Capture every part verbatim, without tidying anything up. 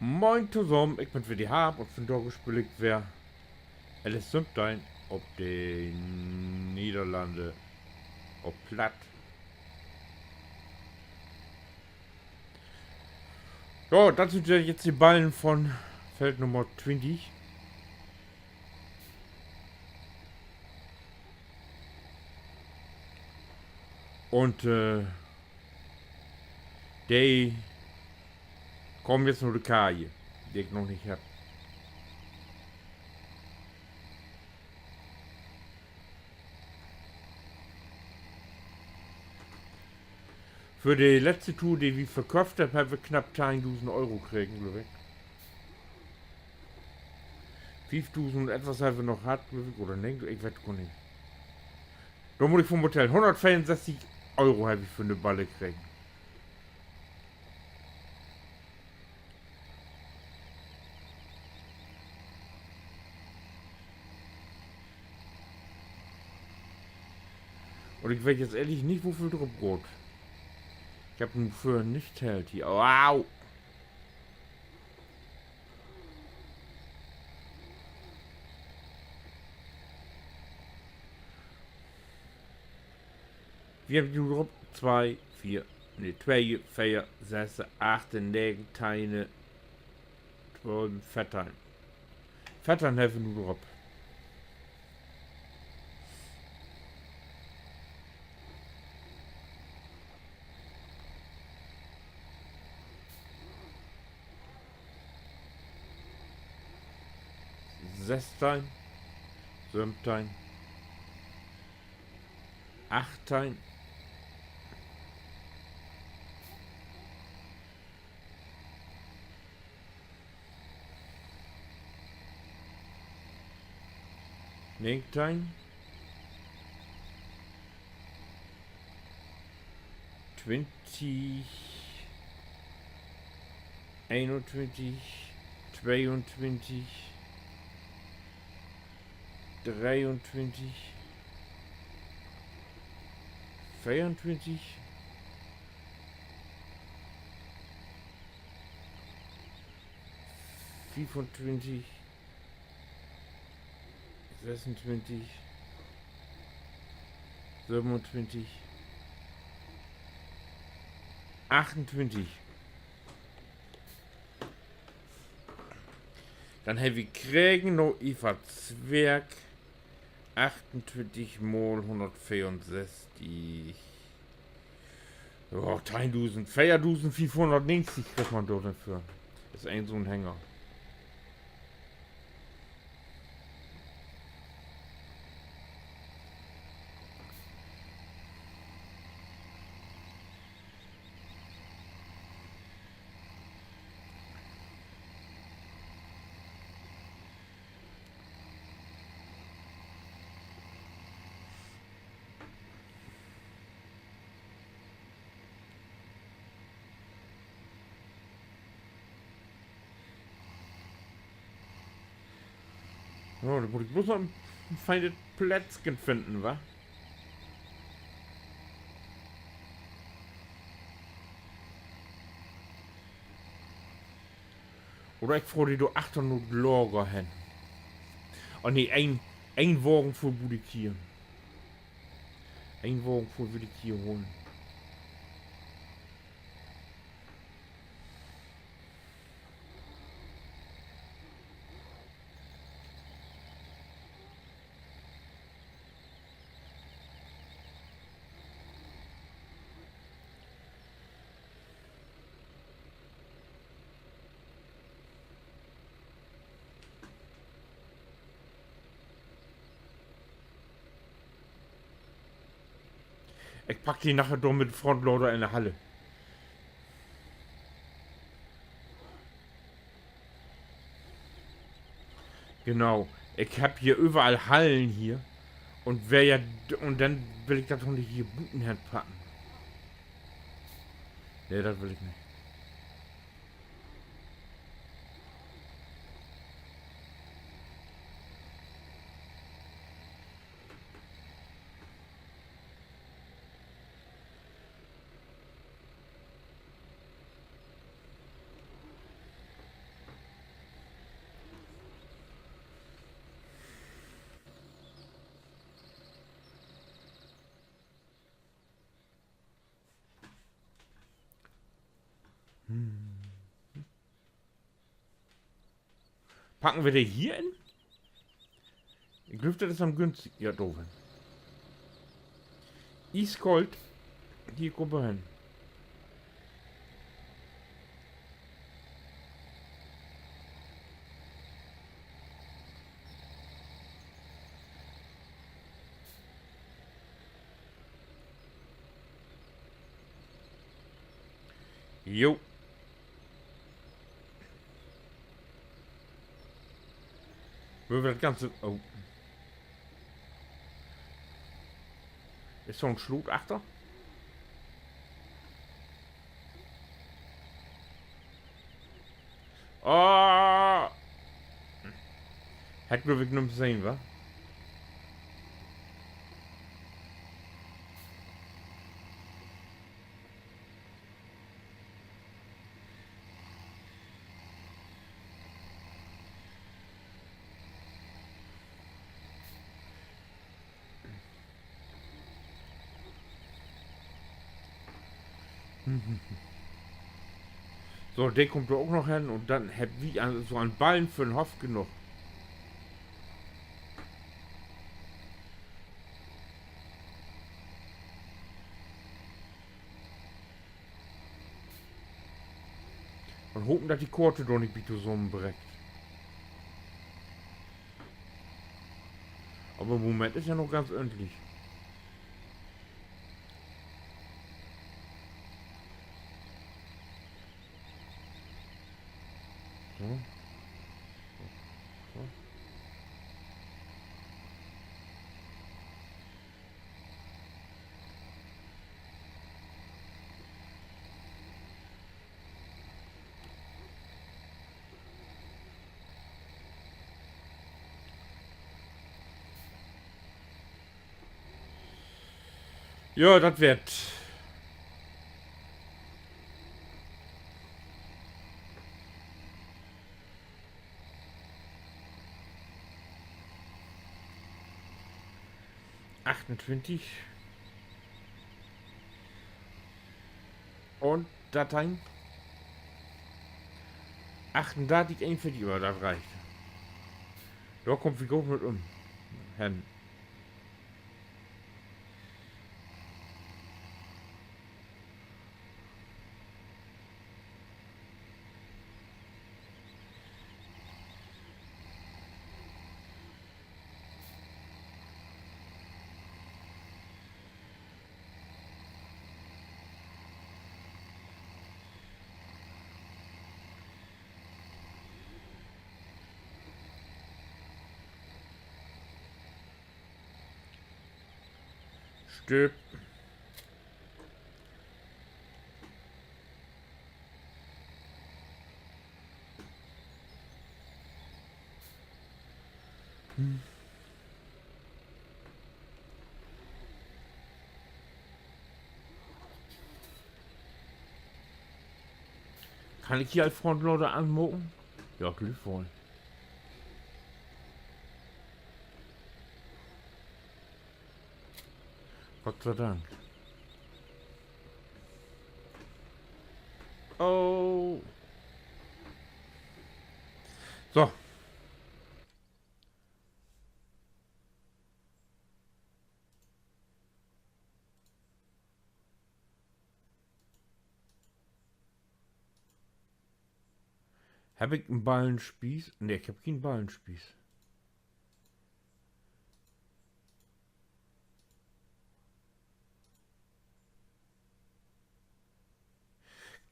Moin tosamen, ik bün weer de Harm un vandaag speel ik weer Alice Sümptein op de Nedderlande op Platt. Jo, dat sünd ja jetzt de Ballen von Feld Nummer twintig. Un, äh, de kaamt jetzt na de Kaje, de ik noch nich hebb. För de letzte Tour, de wi verköfft hebbt, hebbt wi knapp teihndusend Euro kregen, glööv ik. Fiefdusend etwas hebbt wi noch hatt, glööv ik, oder nee, ik weet gor nich. Dor mutt ik vun betalen. Hunnertveerunsesstig Euro heff ik för 'ne Balle kregen. Un ik weet jetzt ehrlich nich, woveel drop gaht. Ik hebb nu vörhen nich tellt hier. Au! Wi hebbt nu drop twee, veer, nee, twee, veer, sess, acht, negen, teihn, twölf, veerteihn. Veerteihn hebbt wi nu drop. Sessteihn, söventeihn, achtteihn, negenteihn, twintig, eenuntwintig, tweeuntwintig, dreeuntwintig, veeruntwintig, fiefuntwintig, sessuntwintig, sövenuntwintig, achtuntwintig. Denn heff ik kregen na Eva Zwerg achtuntwintig mal hunnertveerunsesstig. Jo, teihndusend, veerdusendfiefhunnertnegentig kriggt man dor denn för. Is een so'n Hänger. Jo, denn mutt ik bloots noch en feinet Plätzken finnen, wa? Oder ik fohr de dor achtern na't Lager hen. Oh nee, een, een Wagen vull mutt ik hier. Een Wagen vull will ik hier holen. Ik pack de naher dor mit Frontlader in de Halle. Genau. Ik hebb hier överall Hallen hier. Un weer ja, un denn will ik dat doch nich hier buten henpacken. Nee, dat will ik nich. Packen wi de hier in? Ik glööv, dat is an'n günstigsten. Ja, dor hen. Iskoolt. Hier, kumm mal hen. Jo. Wüllt wi dat Ganze, oh. Is dor en Sloot achter? Oh. Hett, glööv ik, nüms sehn, wa? So, de kummt dor ok noch hen un denn hebbt wi an, so an Ballen för'n Hoff genoog. Un hopen, dat de Koort dor nich bi tosamenbreckt. Aver in'n Moment is ja noch ganz ordentlich. So. So. Ja, dat warrt. Achtuntwintig. Un dat Ding. Achtundartig, eenunveertig, ja, dat reckt. Dor kaamt wi goot mit üm. Hen. Stüpp. Kann ik hier al Frontlader anmaken? Ja, glööv woll. Gott sei Dank. Oh. So. Hebb ik en Ballenspies? Nee, ik hebb kien Ballenspies.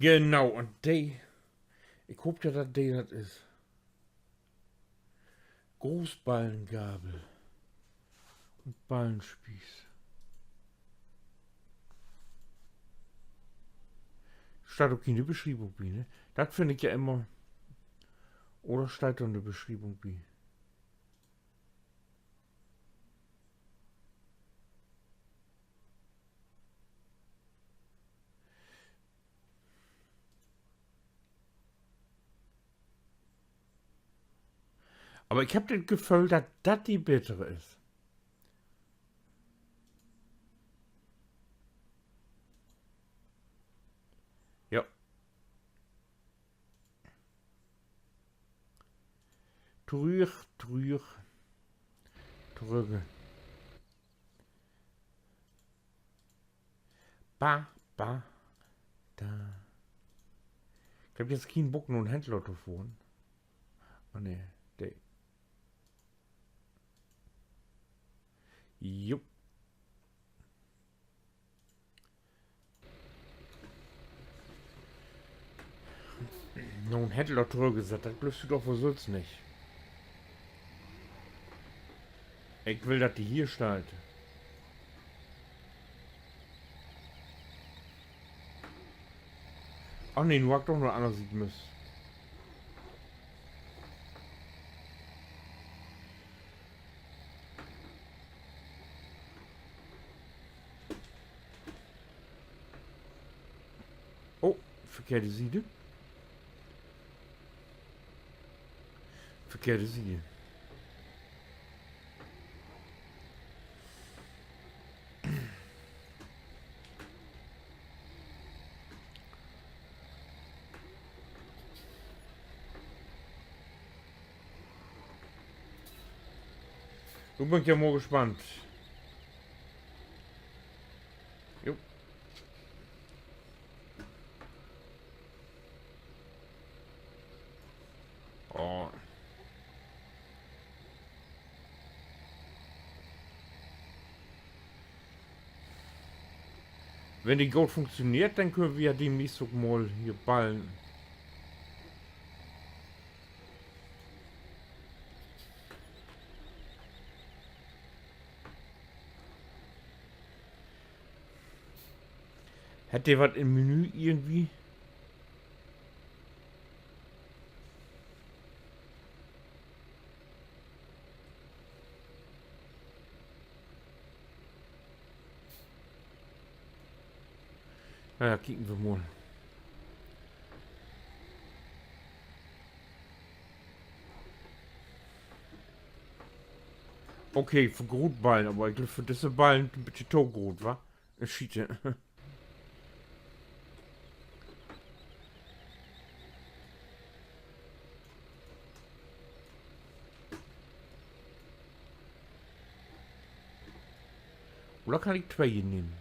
Genau, un de, ik hoop ja, dat de dat is. Großballengabel un Ballenspies. Steiht ok in de Beschrievung bi, ne? Dat finn ik ja immer. Oder steiht dor in de Beschrievung bi? Aver ik hebb dat Geföhl, dat dat de betere is. Ja. Trüch, trüch. Trüch. Ba, ba, da. Ik heff jetzt keen Bock, na 'n Händler to fohren. Oh nee, de. Jupp. Na 'n Händler trüggsett, dat glöövst du doch woll sülvst nich. Ik will, dat de hier steiht. Ach nee, nu harr ik doch na de anner Siet müsst. Oh, verkehrte Siede. Verkehrte Siede. Nu bün ik ja mal gespannt. Jo. Oh. Wenn de goot funktioneert, denn köönt wi ja demnächst ok mal hier ballen. Hett de wat in Menü irgendwie? Na ja, kieken wi mal. Okay, för grote Ballen, aver ik glööv, för disse Ballen en beten to groot, wa? Schiete. Oder kann ik twee hier nehmen?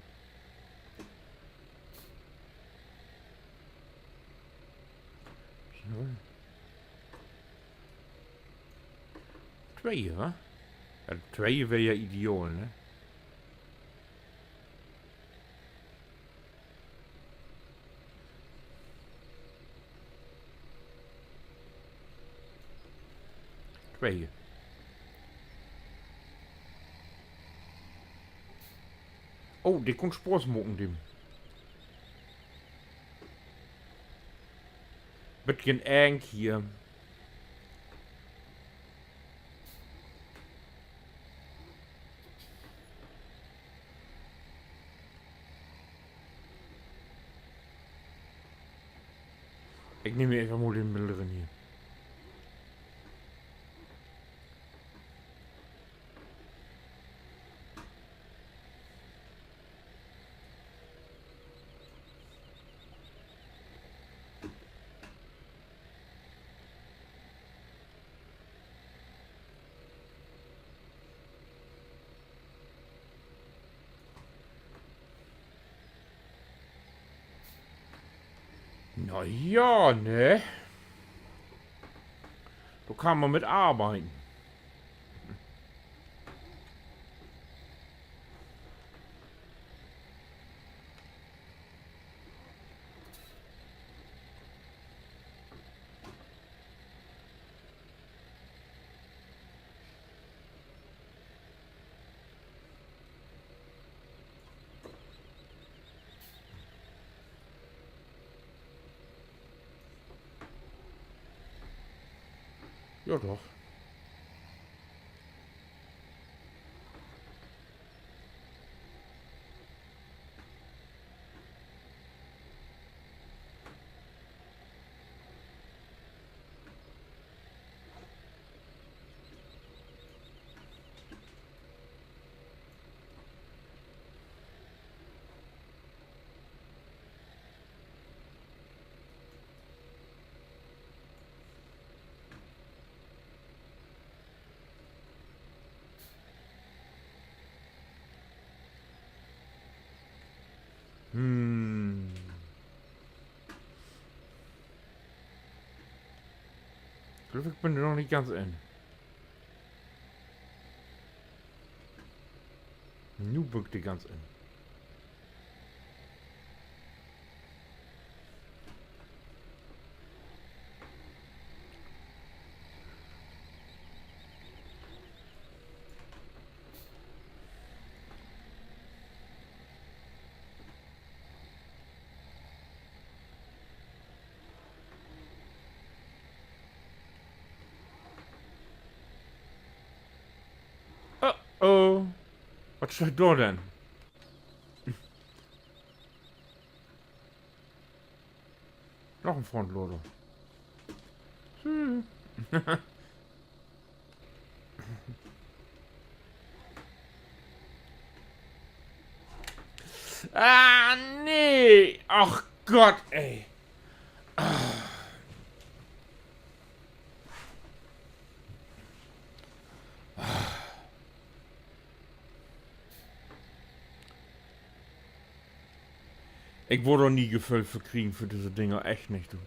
Twee, wa? Ja, twee weer ja ideal, ne? Twee. Oh, de kunn Spaaß maken, dem. Beten eng hier. Ik nehm mi eenfach mal den middeleren hier. Na ja, ne? Dor kann man mit arbeiden. Ja, doch. Glööv, ik bün dor noch nich ganz in. Nu bün ik dor ganz in. Oh, oh. Wat steiht dor denn? Noch en Frontlader. Tschüss. Ah, nee. Ach Gott, ey. Ik word dor nie Geföhl för kriegen för düsse Dinger, echt nich, du.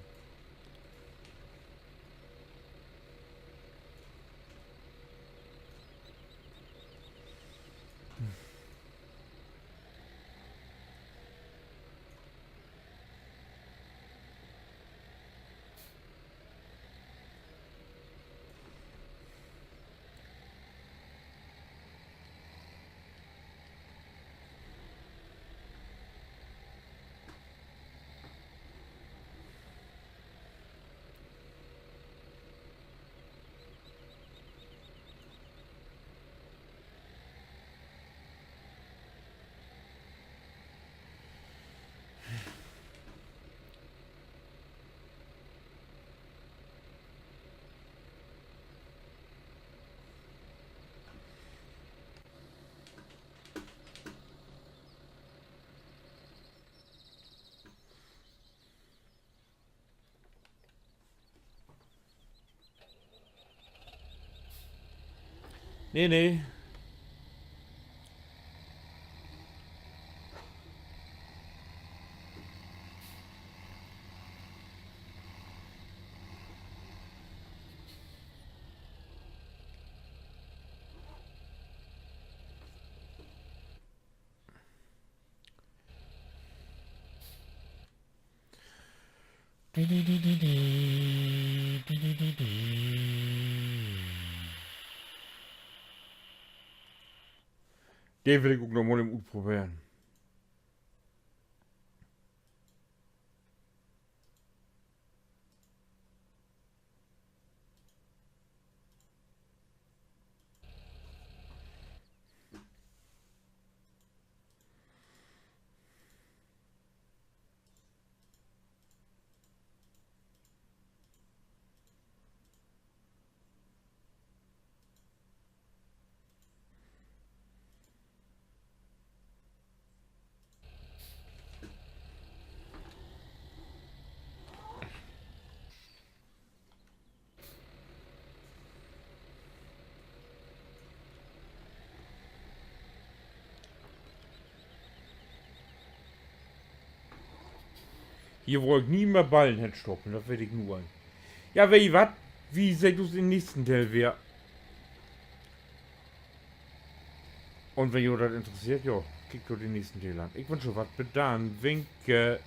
Nee, nee. De will ik ok noch mal even utproberen. Hier wull ik nie mehr Ballen henstoppen, dat weet ik nu al. Ja, weet ji wat? Wi seht us in'n nächsten Deel weer. Un wenn jo dat interesseert, jo, kiekt jo den nächsten Deel an. Ik wünsch jo wat, bet dann, winke.